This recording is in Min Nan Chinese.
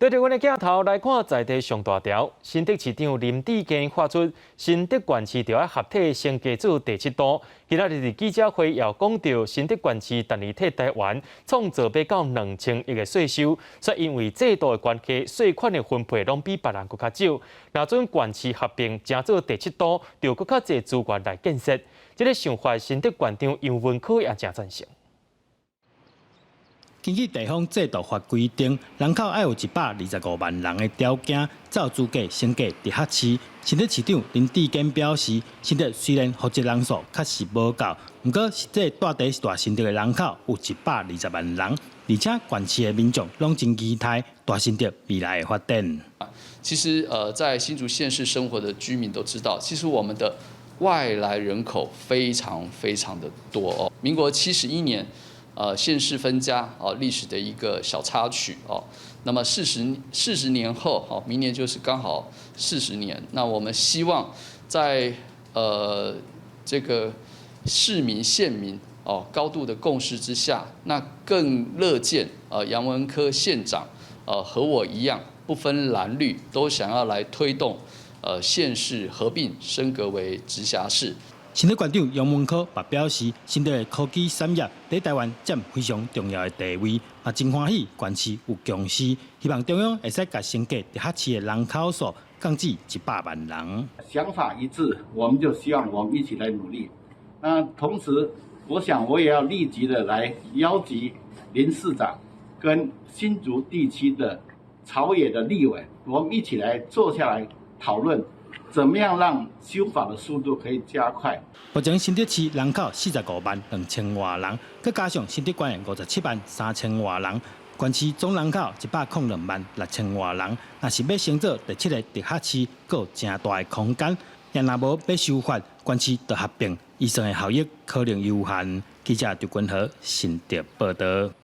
對著阮的鏡頭來看，在地上大條，新竹市長林智堅發出新竹縣市著愛合體升格做第七都。今仔日佇記者會又講著新竹縣市逐年替台灣創造欲到2000億的稅收，卻因為制度的關係，稅款的分配攏比別人閣較少。若準縣市合併，成做第七都，就閣較濟資源來建設。這个想法，新竹縣長楊文科也誠贊成。根據地方制度法規定，人口愛有125萬人的條件，才有資格升格直轄市。新竹市長林智堅表示，新竹雖然戶籍人數確實無夠，毋過實際蹛佇大新竹的人口有120萬人，而且縣市的民眾攏真期待大新竹未來的發展。其實，在新竹縣市生活的居民都知道，其實我們的外來人口非常非常的多哦。民國71年，縣市分家哦，歷史的一個小插曲哦。那麼40年後，哦，明年就是剛好四十年。那我們希望在這個市民縣民哦高度的共識之下，那更樂見楊文科縣長和我一樣，不分藍綠，都想要來推動縣市合併升格為直轄市。新竹縣長楊文科也表示，新竹的科技產業佇台灣佔非常重要的地位，嘛真歡喜縣市有共識，希望中央會使共升格直轄市的人口數降至100萬人。想法一致，我們就希望我們一起來努力。那同時，我想我也要立即的來邀集林市長跟新竹地區的朝野的立委，我們一起來坐下來討論，怎麼樣讓修法的速度可以加快？目前新竹市人口45萬2千外人，閣加上新竹縣的57萬3千外人，縣市總人口102萬6千外人。若是欲升做第七个直轄市，閣有誠大的空間。若無欲修法，縣市就合併，預算的效益可能有限。記者張君和新竹報導。